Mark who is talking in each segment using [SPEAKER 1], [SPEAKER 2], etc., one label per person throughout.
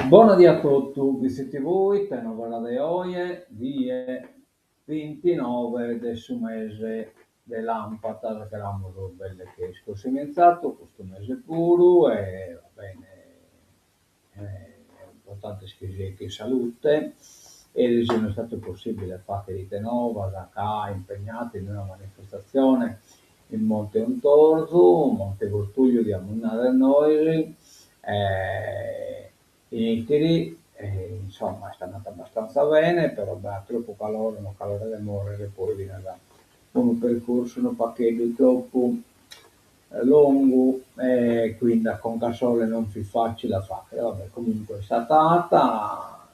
[SPEAKER 1] Bona die a totu, Bitzi TV, ite novas de oje, die bintinoe de su mese de làmpadas, che l'amus belle che iscossiminzatu custu mese puru e va bene, l'importante est chi siet in salute, eris no est istatu possibile a fagher ite novas ca impegnatu in una manifestatzione in Monte Untorzu, Monte Curtugliu diamus narrer nois, in Ittiri, insomma est andata abbastanza bene, però b'at tropu calore, unu calore de morrer e poi finas unu percursu unu pagheddu tropu longu e quindi a conca a sole non fit facile a fagher, va bè, comunque est istata 'atta,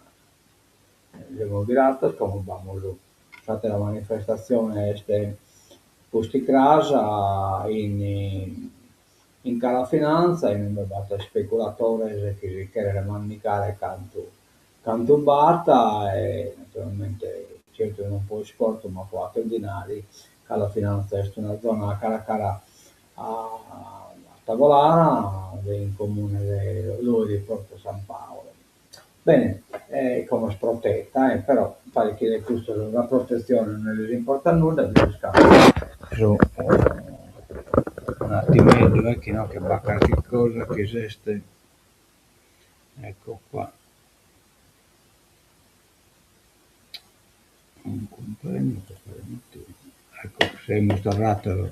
[SPEAKER 1] semus ghiratos, como b'amus s'atera manifestatzione est pusticras in in Cala Finanza, inube b'at ispeculatores chi si cheren mandigare cantu cantu b'at e naturalmente certu non po isport ma po ateru dinari, Cala Finanza est una zona cara cara a Tavolara in comune de Lori Porto San Paolo. Bene, como est proteta però paret chi de custos sa protetzione non lis importat nudda, finas ca su un'attimeddu e chi no che b'at carchi cosa chi s'est ecco qua Non cumprendo pro cale motivu. Ecco, semus torrados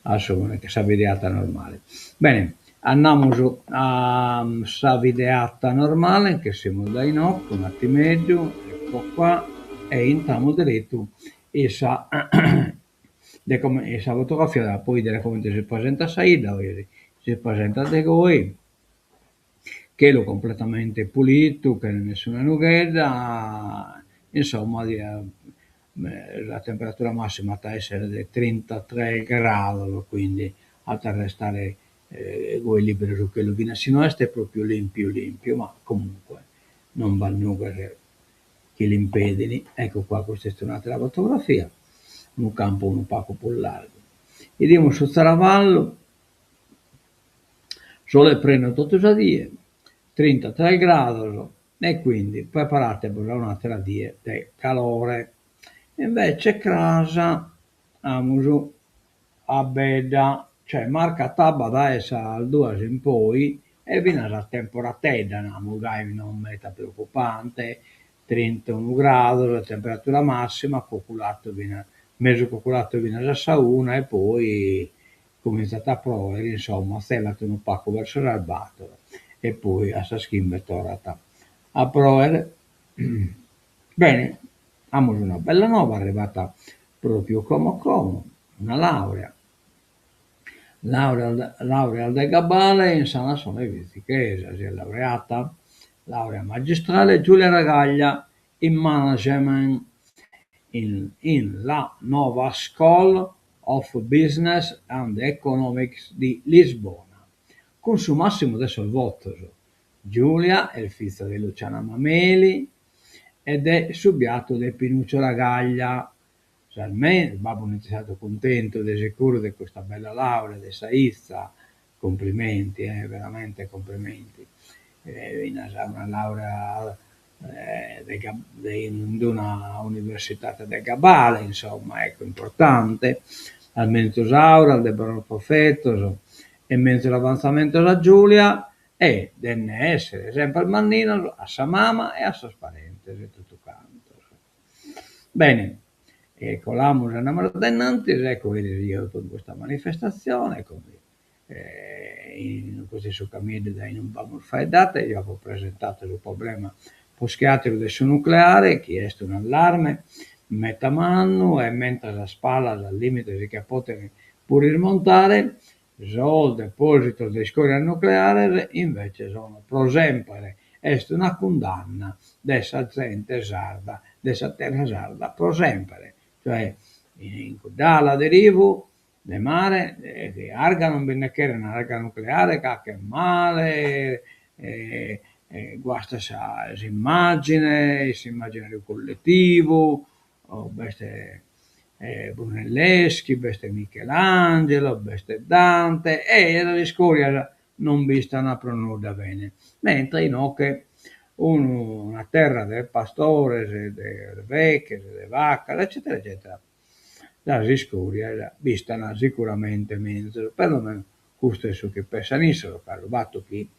[SPEAKER 1] a su sa videata normale. Bene, andamus a sa videata normale, nche semus dae inoghe un'attimeddu, ecco qua, e intramus deretu in sa de in sa fotografia po 'idere comente si presentat sa 'idda, si presentat de goi Chelu completamente pulitu, chene nessuna nughedda, insomma sa temperatura massima at a essere de trintatres grados, quindi at a restare goi liberu su chelu, finas si no est propriu limpiu limpiu, ma comunque non b'at nughes chi l'impedin. Ecco qua, custa est un'atera fotografia, unu campu unu pagu prus largu. 'Idimus su Zaravallu Sole prenu totu sa die, trintatres grados, e quindi preparatebos a un'àtera die de calore. Invece cras amus abbedda, cioè marcat abba dae sas duas in poi e finas a temporatedda, namus gai non meta preocupante, trintunu grados de temperatura massima, coculatu finas, mesu coculatu finas a sa una e poi Cumintzat a proer, insomma, tzelat unu pacu verso sas bator e poi a sas chimbe torrat a proer. Bene, amus una bella nova arrivata propriu como como, una laurea. Laurea laureas de gabale in sa nassone vitzichesa, si est laureata, laurea magistrale Giulia Ragaglia in Management in in la Nova School of Business and Economics di Lisbona, cun su màssimu de sos votos. Giulia est fiza de Luciana Mameli e de su biatu de Pinuccio Ragaglia. Sas babbu n'est istadu cuntentu de sicuru de custa bella laurea de sa 'iza, Complimenti eh, veramente complimenti. Finas una laurea de in d'una universitate de gabale, insomma, ecco, importante. Sas menzus auras de bonos profetos e menzus avantzamentos a Giulia e de nde essere semper manninos a sa mama e a sos parentes e totu cantos. Bene, e colamus e andamus a dae innantis, ecco, eris jeo in custa manifestatzione, in custu in su caminu dae inue b'amus faeddadu e jeo apo presentadu su problema prus che àteru de su nucleare chi est un'allarme meta mannu e mentras sas palas al limite si che poden puru ismontare, sos depòsitos de iscòrias nucleares invece sono pro semper, est una cundanna de sa zente sarda, de sa terra sarda pro semper, cioè in cudd'ala de rivu De mare, de arga non bi nde cheren, arga nucleare ca 'achet male, guastat s'immagine, s'immaginariu colletivu, b'est Brunelleschi, b'est Michelangelo, b'est Dante e sas iscorias non b'istan pro nudda bene, mentre inoche. unu una terra de pastores, de erveches, de vacas eccetera eccetera, sas iscorias b'istan sicuramente menzus, perlomeno custu est su chi pessan issos, ca su fatu chi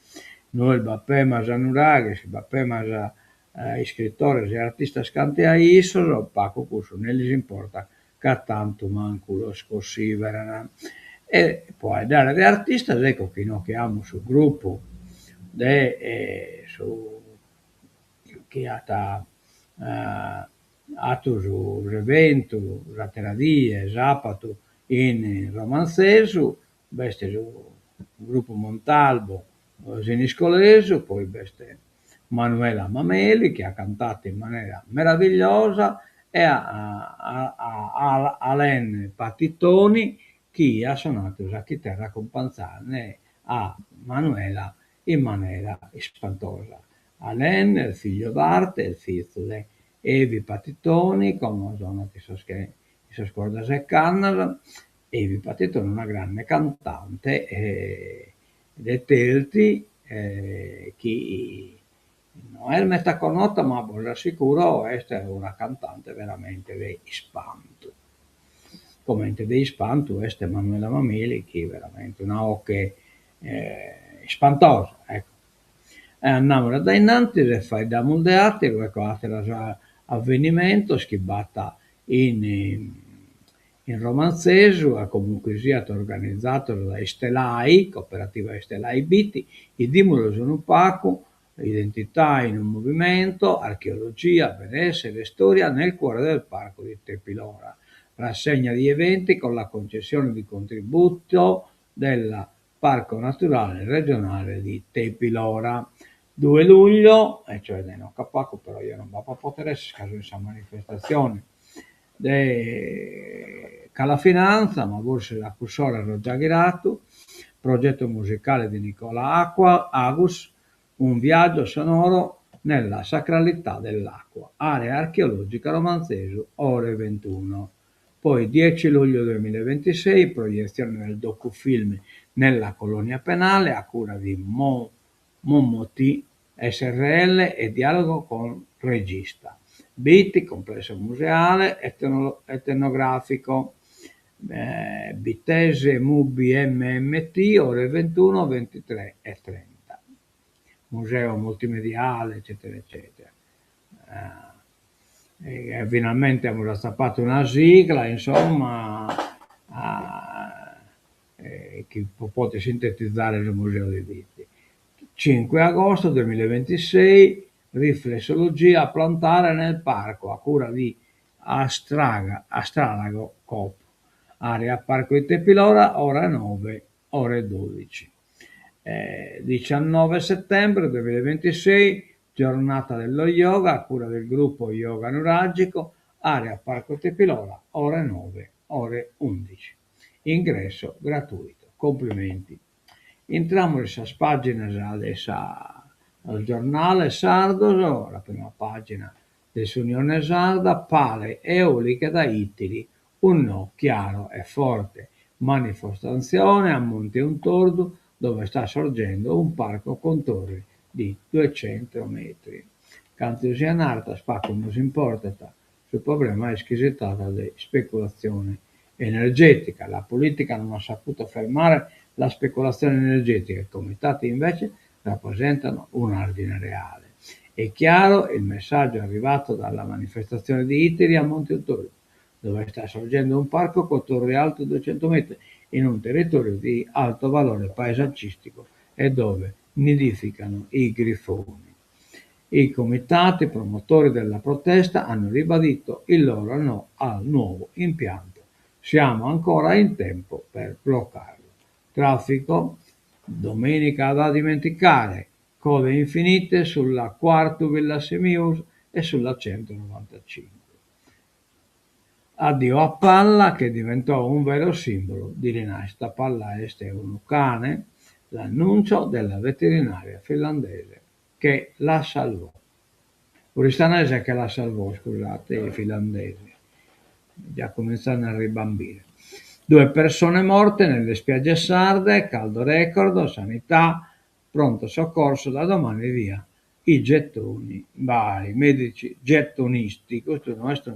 [SPEAKER 1] nois b'apemas nuraghes, chi b'apemas iscritores e artistas cante a issos, pacu cussu ne lis importat ca tantu mancu los cussideran. E pro 'aeddare de artistas ecco chi inoghe amus su gruppu de su chi at 'atu s'eventu s'atera die, sapatu, in Romanzesu, b'est su gruppu Montalbo siniscolesu, poi b'est Manuela Mameli chi at cantatu in manera meravigliosa e a Alen Patitoni chi at sonatu sa chiterra acumpanzande a Manuela in manera ispantosa. Alen est figlio d'arte, est fizu de Evi Patitoni, como sonat in sos in sas cordas e cannas, Evi Patitoni una grande cantante de Telti chi no est meta connota ma bos assicuro est una cantante veramente de ispantu. Comente de ispantu est Manuela Mameli chi veramente una 'oche ispantosa, ecco. E andamus a dae innantis e faeddamus de ateru, ecco ateros avvenimentos chi b'at in in Romantzesu e comunque siat organizados dae Istelai, cooperativa Istelai Bitti, 'idimulos unu pacu, identità in un movimento, archeologia, benessere, storia nel cuore del parco di Tepilora. Rassegna di eventi con la concessione di contributo del Parco Naturale Regionale di Tepilora. 2 luglio, e cioè de inoche a pacu, però jeo non b'apo a poter esser ca so in sa manifestazione de Calafinanza, ma forsis a cuss'ora so già ghiratu, progetto musicale di Nicola Acqua, Agus, un viaggio sonoro nella sacralità dell'acqua, area archeologica Romantzesu, ore 21. Poi 10 luglio 2026, proiezione del docufilm Nella colonia penale a cura di Mo Momoti SRL e dialogo con regista. Bitti, complesso museale etnografico, Bittese Mubi MMT, ore 21, 23 e 30. Museo multimediale, eccetera eccetera. E finalmente amus atzapatu una sigla, insomma, chi podet sintetizare su museu de Bitti. 5 agosto 2026, riflessologia plantare nel parco, a cura di Astraga, Astralago Coop, area Parco di Tepilora, ore 9, ore 12. 19 settembre 2026, giornata dello yoga a cura del gruppo Yoga Nuragico, area Parco Tepilora, ore 9, ore 11. Ingresso gratuito. Complimenti. Intramus in sas pàginas de sa giornale sardos, la prima pàgina de s'Unione Sarda, pale eoliche da Ittiri, un no chiaro e forte. Manifestazione a Monte Untordu dove sta sorgendo un parco con torri di 200 metri. Cantu sian artas pacu nos importat, su problema est chi si tratat de ispeculatzione energetica. La politica non ha saputo fermare la speculazione energetica, i comitati invece rappresentano un argine reale. È chiaro il messaggio arrivato dalla manifestazione di Ittiri a Monte Untordu, dove sta sorgendo un parco con torri alte 200 metri, in un territorio di alto valore paesaggistico e dove nidificano i grifoni. I comitati promotori della protesta hanno ribadito il loro no al nuovo impianto. Siamo ancora in tempo per bloccarlo. Traffico, domenica da dimenticare, code infinite sulla Quartu Villasimius e sulla 195. Addio a Palla che diventò un vero simbolo di rinascita. Palla est unu cane, l'annuncio della veterinaria finlandese che la salvò. Oristanese che la salvò, scusate, finlandese. Già comintzande a ribambire. Due persone morte nelle spiagge sarde, caldo record, sanità, pronto soccorso da domani via. I gettoni, bai, medici gettonisti, custu no est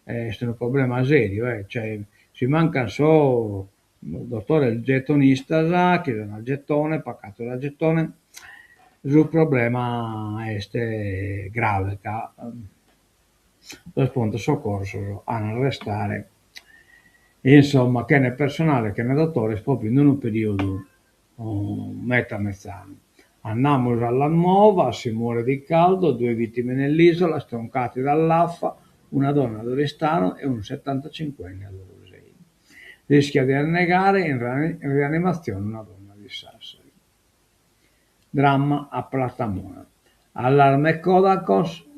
[SPEAKER 1] est unu problema seriu eh, cioè si mancant sos dotores getonistas chi sun a gettone, pagados a gettone, su problema est grave ca sos prontos soccorsos an a restare insomma chene personale, chene dotores propriu in unu periodu meta metzanu. Andamus alla Nuova, si muore di caldo, due vittime nell'isola, stroncati dall'afa, una donna ad Oristano e un settantacinquenne ad Orosei. Rischia di annegare in rianimazione una donna di Sassari. Dramma a Platamona. Allarme Codacons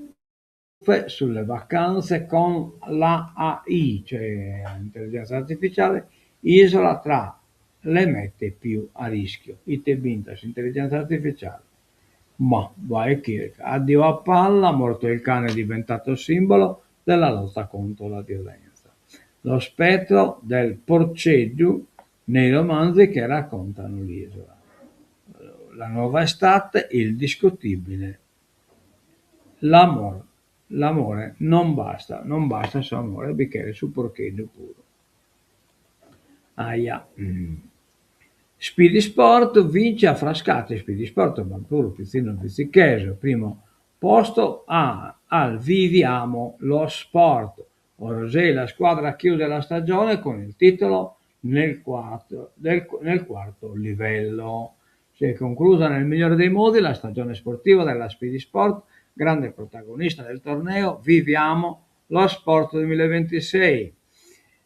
[SPEAKER 1] sulle vacanze con la AI, cioè intelligenza artificiale, isola tra le mete più a rischio. Ite b'intrat s'intelligenza artificiale? Ma bae e chirca. Addio a Palla, morto il cane diventato simbolo della lotta contro la violenza. Lo spettro del porceddu nei romanzi che raccontano l'isola. La nuova estate, il discutibile l'amor, l'amore non basta, non basta s'amore, bi cheret su porcheddu puru. Aia. Speedy Sport vince a Frascati, Speedy Sport b'at puru pitzinnos bitzichesos, primo posto a al Viviamo lo Sport. Orosei la squadra chiude la stagione con il titolo nel quarto, del, nel quarto livello. Si è conclusa nel migliore dei modi la stagione sportiva della Speedy Sport, grande protagonista del torneo Viviamo lo Sport 2026,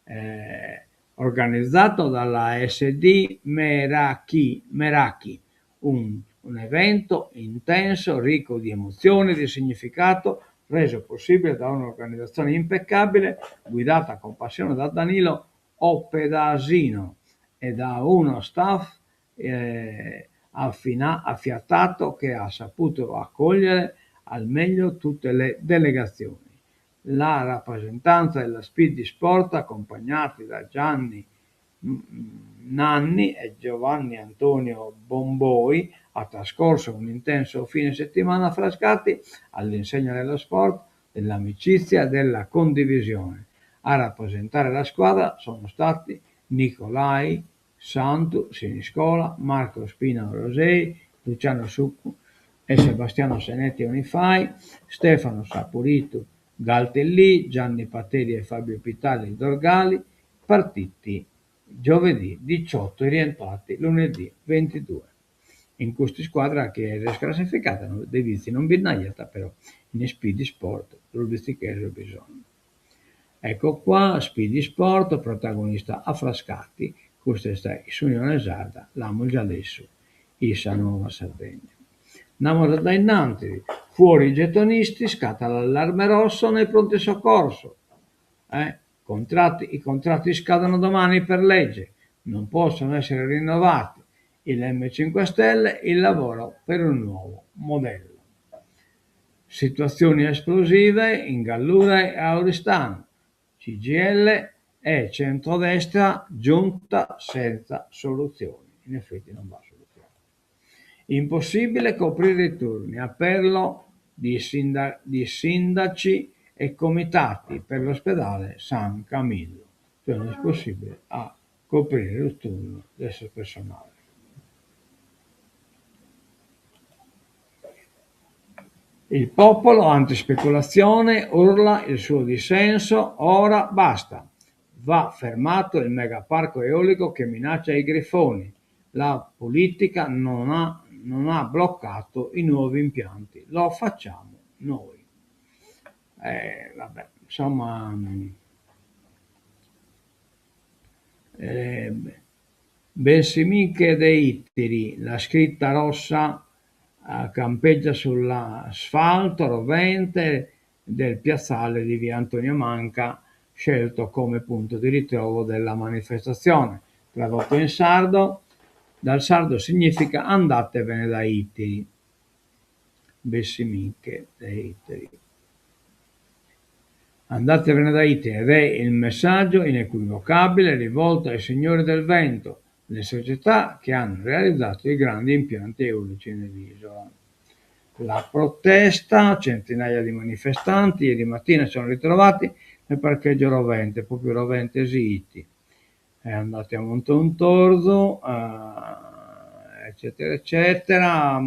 [SPEAKER 1] eh, organizzato dalla SD Meraki, Meraki un, un evento intenso, ricco di emozioni, di significato, reso possibile da un'organizzazione impeccabile, guidata con passione da Danilo Oppedasino e da uno staff eh, affina, affiatato che ha saputo accogliere al meglio tutte le delegazioni. La rappresentanza della Speedy Sport, accompagnati da Gianni Nanni e Giovanni Antonio Bomboi, ha trascorso un intenso fine settimana a Frascati all'insegna dello sport, dell'amicizia e della condivisione. A rappresentare la squadra sono stati Nicolai Santu Siniscola, Marco Spina Orosei, Luciano Succu e Sebastiano Senetti Onifai, Stefano Saporito Galtellì, Gianni Pateri e Fabio Pitali Dorgali, partiti giovedì 18 e rientrati lunedì 22. In custa iscuadra chi est classificada de Vitzi non bi nd'aiat però in Speedy Sport sos bitzichesos bi sun. Ecco qua, Speedy Sport, protagonista a Frascati, custa est s'Unione Sarda, l'amus già lessu in sa Nuova Sardegna. Andamus a dae innanti, fuori i gettonisti, scatta l'allarme rosso nei pronti soccorso. Eh? Contratti, I contratti scadono domani per legge, non possono essere rinnovati. Il M5 Stelle, il lavoro per un nuovo modello. Situazioni esplosive in Gallura e a Oristano. CGIL e centrodestra giunta senza soluzioni. In effetti non b'at soluzione. Impossibile coprire i turni. Appello di, sinda- di sindaci e comitati per l'ospedale San Camillo. Cioè non è possibile a coprire il turno del personale. Il popolo antispeculazione urla il suo dissenso, ora basta. Va fermato il megaparco eolico che minaccia i grifoni. La politica non ha, non ha bloccato i nuovi impianti, lo facciamo noi. Eh, vabbè, insomma, eh, Bessiminche de Ittiri, la scritta rossa eh, campeggia sull'asfalto rovente del piazzale di via Antonio Manca, scelto come punto di ritrovo della manifestazione. Tradotto in sardo, dal sardo significa andatevene da Ittiri. Bessiminche de Ittiri. Andatevene da Ittiri ed è il messaggio inequivocabile rivolto ai signori del vento, le società che hanno realizzato i grandi impianti eolici nell'isola. La protesta, centinaia di manifestanti ieri mattina si sono ritrovati nel parcheggio Rovente, propriu Rovente sighit, e andati a Monte 'Untorzu eccetera eccetera,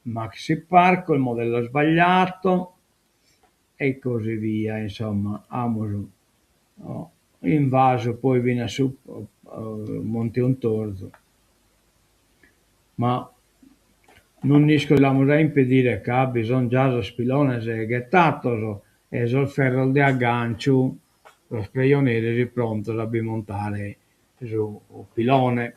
[SPEAKER 1] Maxi Parco, il modello sbagliato e così via, insomma, amus invasu poi finas su Monte 'Untorzu, ma non isco si l'amus a impedire ca bi sun già sos pilones ghetados e sos ferros de agganciu, sos prejoneris prontos a bi montare su pilone.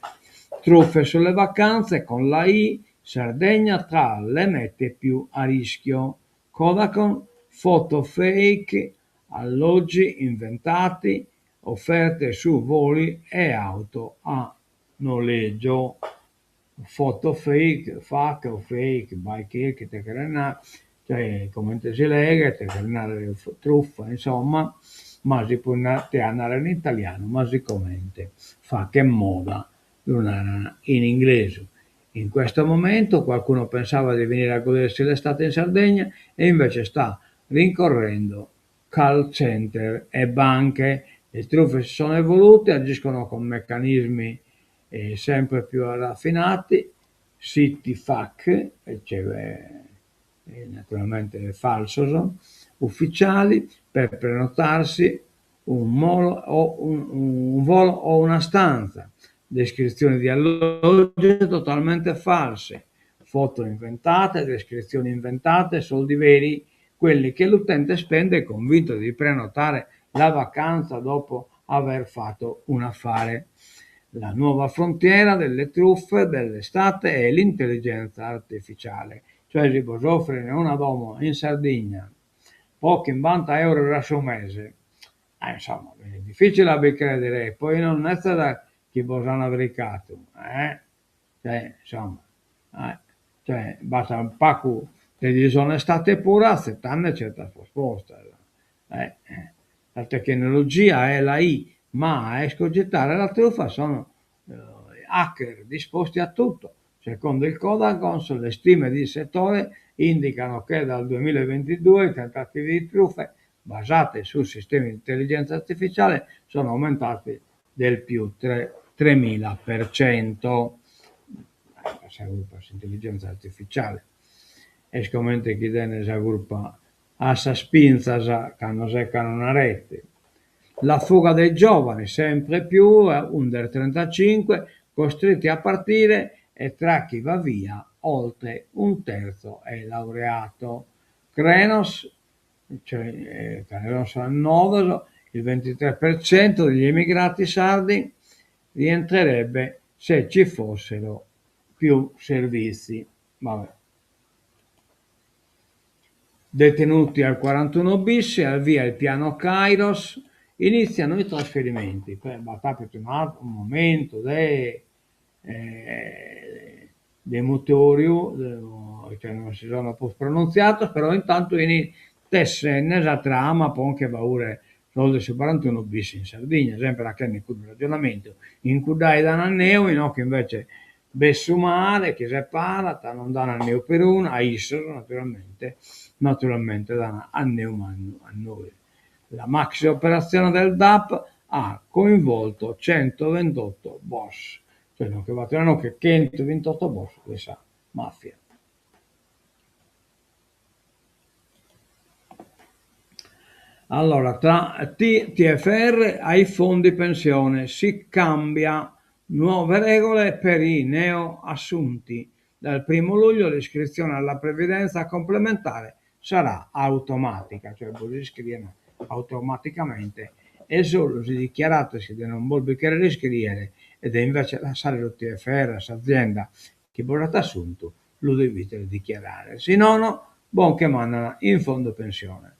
[SPEAKER 1] Truffe sulle vacanze con l'AI, Sardegna tra le mete più a rischio. Codacons, foto fake, alloggi inventati, offerte su voli e auto a noleggio. Foto fake, fake o fake, bae chirca ite cheret narrer, cioè comente si leghet, cheret narrer truffa insomma, ma si tiat narrer in italianu, ma sicomente faghet moda lu naran in inglesu. In questo momento qualcuno pensava di venire a godersi l'estate in Sardegna e invece sta rincorrendo call center e banche. Le truffe si sono evolute, agiscono con meccanismi sempre più raffinati, siti fake, cioè naturalmente falsos, ufficiali, per prenotarsi un volo o un volo o una stanza, descrizioni di alloggi totalmente false, foto inventate, descrizioni inventate, soldi veri, quelli che l'utente spende convinto di prenotare la vacanza dopo aver fatto un affare. La nuova frontiera delle truffe dell'estate è l'intelligenza artificiale, cioè si bos offerin una domo in Sardigna po chimbanta euros a su mese, eh insomma est difficile a bi credere e poi non nerzas chi bos an fricadu eh, cioè insomma eh, cioè b'at pagu de disonestade puru atzetende certas propostas eh. La tecnologia è l'AI, ma a escogitare la truffa sono hacker disposti a tutto. Secondo il Codacons le stime di settore indicano che dal 2022 i tentativi di truffe basate su sistemi di intelligenza artificiale sono aumentati del più 3000%. Sa curpa s'intelligenza artificiale. Est comente chi tenet sa curpa a sas pinzas cando secan una rete. La fuga dei giovani, sempre più under 35 costretti a partire e tra chi va via oltre un terzo è laureato. Crenos, cioè Crenos annodos, il 23% degli emigrati sardi rientrerebbe se ci fossero più servizi. Vabbè. Detenuti al 41 bis, al via il piano Kairos, iniziano i trasferimenti. B'at apidu unu momentu de de mutoriu, cioè non si sono prus pronuntziados, però intantu 'ini tessende sa trama po nche fagher sos de su barantunu bis in Sardigna, sempre achende cuddu ragionamentu, in cuddae dan anneu, inoghe invece b'est su mare chi separat, non dan anneu perunu, a issos naturalmente, naturalmente dan anneu mannu a nois. La maxi operazione del DAP ha coinvolto 128 boss, cioè non che fatu inoghe chentubintotto boss de sa mafia. Allora, tra TFR ai fondi pensione si cambia, nuove regole per i neoassunti. Dal primo luglio l'iscrizione alla previdenza complementare sarà automatica, cioè bos iscrien automaticamente e solu si dichiarades de non bos bi cherrer iscriere e de invece lassare su TFR a s'azienda chi bos at assuntu, lu devides dichiarare, si nono bos nche mandan in fondo pensione.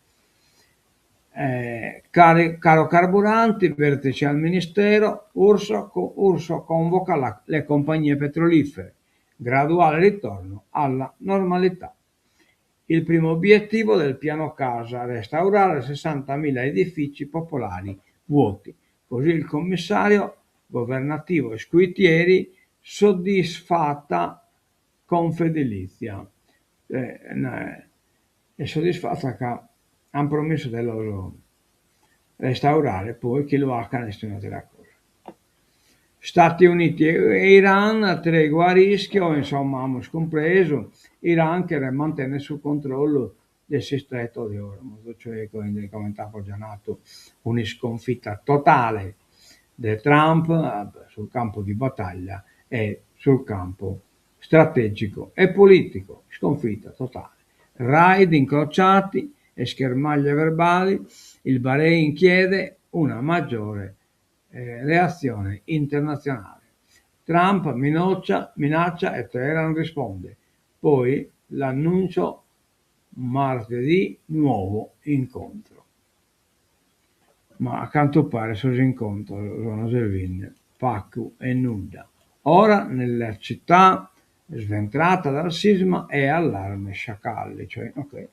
[SPEAKER 1] Caro carburanti, vertice al Ministero, Urso, Urso convoca la, le compagnie petrolifere, graduale ritorno alla normalità. Il primo obiettivo del piano casa, restaurare 60.000 edifici popolari vuoti. Così il commissario governativo Squitieri soddisfatta Confedilizia. Est soddisfata ca ant promissu de los restaurare, poi chi lu 'acan est un'atera cosa. Stati Uniti e Iran, tregua a rischio, insomma amus cumpresu, Iran cheret mantennere su controllu de s'istretto de Hormuz, cioè comente apo già nadu un'isconfita totale de Trump sul campo di battaglia e sul campo strategico e politico, sconfitta totale. Raid incrociati e schermaglie verbali, il Bahrain chiede una maggiore reazione internazionale. Trump minaccia, minaccia e Teheran risponde. Poi l'annuncio martedì nuovo incontro. Ma a cantu paret sos incontros sono servindi pacu e nudda. Ora nella città sventrata dal sisma è allarme sciacalli, cioè ok,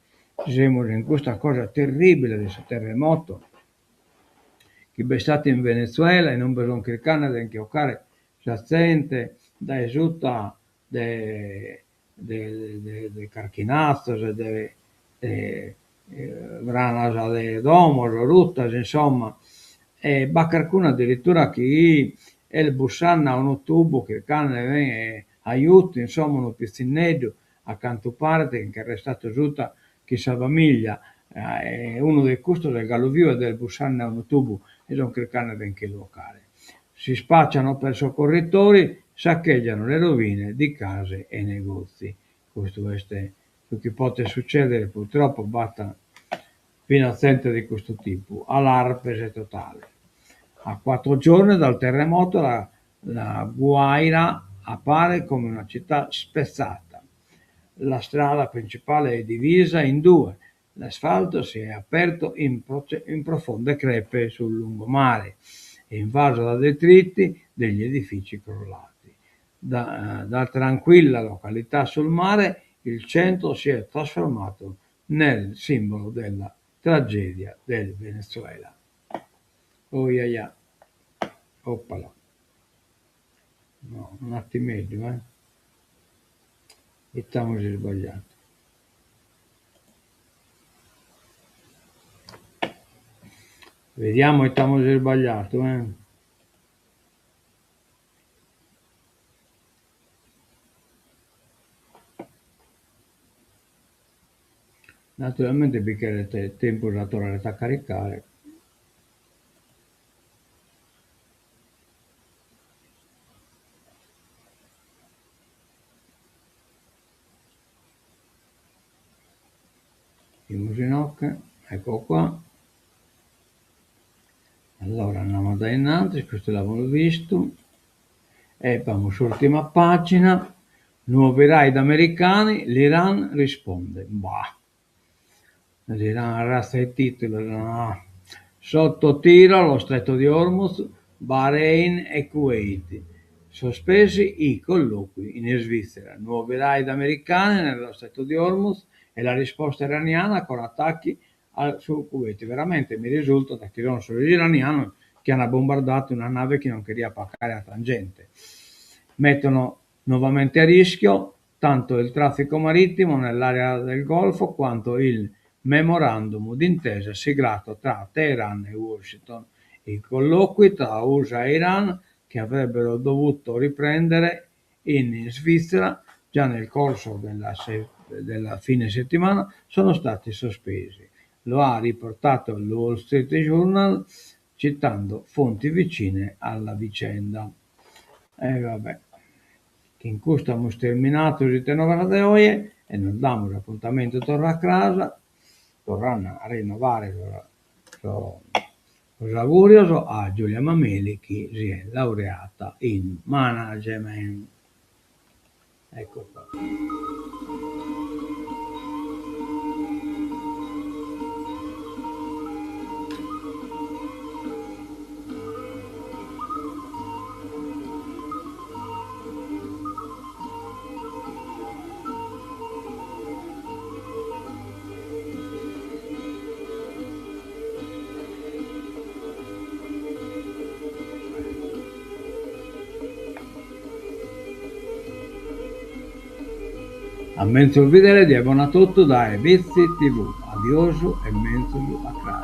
[SPEAKER 1] semus in custa cosa terribile de su terremoto chi b'est istadu in Venezuela inube sun chircande de nche 'ocare sa zente dae suta de de de de carchinazos e de de ranas de domos ruttas, insomma, e b'at carcunu addirittura chi est bussande a unu tubu chircande de ajutu, insomma, unu pitzinneddu, a cantu paret nch'est restadu suta chin sa familia e unu de custos est galu biu ed est bussande a unu tubu e sun chircande de nche lu 'ocare. Si spacciano per soccorritori, saccheggiano le rovine di case e negozi. Custu est su chi potet succedere, purtroppo b'at finas zente de custu tipu, allarpes totale. A quattro giorni dal terremoto la, la Guaira appare come una città spezzata. La strada principale è divisa in due, l'asfalto si è aperto in, in profonde crepe sul lungomare, invaso da detriti degli edifici crollati. Da, da tranquilla località sul mare, il centro si è trasformato nel simbolo della tragedia del Venezuela. Oh ia ia. Oppala. No, un attimeddu, eh. Ite amus isbagliadu. Vediamo ite amus isbagliadu, eh. Naturalmente bi cheret tempus a torrare a caricare. Semus inoghe, ecco qua. Allora andiamo dae innantis, custu l'amus vistu. E amus s'urtima pagina. Nuovi raid americani, l'Iran risponde. Bah! L'Iran arratza 'e titulos, no. Sotto tiro lo stretto di Hormuz, Bahrain e Kuwait. Sospesi i colloqui in Svizzera. Nuovi raid americani nello stretto di Hormuz e la risposta iraniana con attacchi al, su Kuwait. Veramente mi risulta chi sono sos iranianos chi ant bombardadu una nave chi non cheriat pagare a tangente. Mettono nuovamente a rischio tanto il traffico marittimo nell'area del Golfo quanto il memorandum d'intesa siglato tra Teheran e Washington. I colloqui tra USA e Iran, che avrebbero dovuto riprendere in Svizzera già nel corso della, se- della fine settimana, sono stati sospesi. Lo ha riportato il Wall Street Journal citando fonti vicine alla vicenda. E vabbè. Chin custu amus terminadu s'Ite Novas de oje e nos damus apuntamentu torra a cras, torrande a rinnovare sos augurios a Giulia Mameli chi si est laureata in management. Ecco qua. A menzus bìdere, die bona a totu dae Bitzi TV. Adiosu e menzus a cras.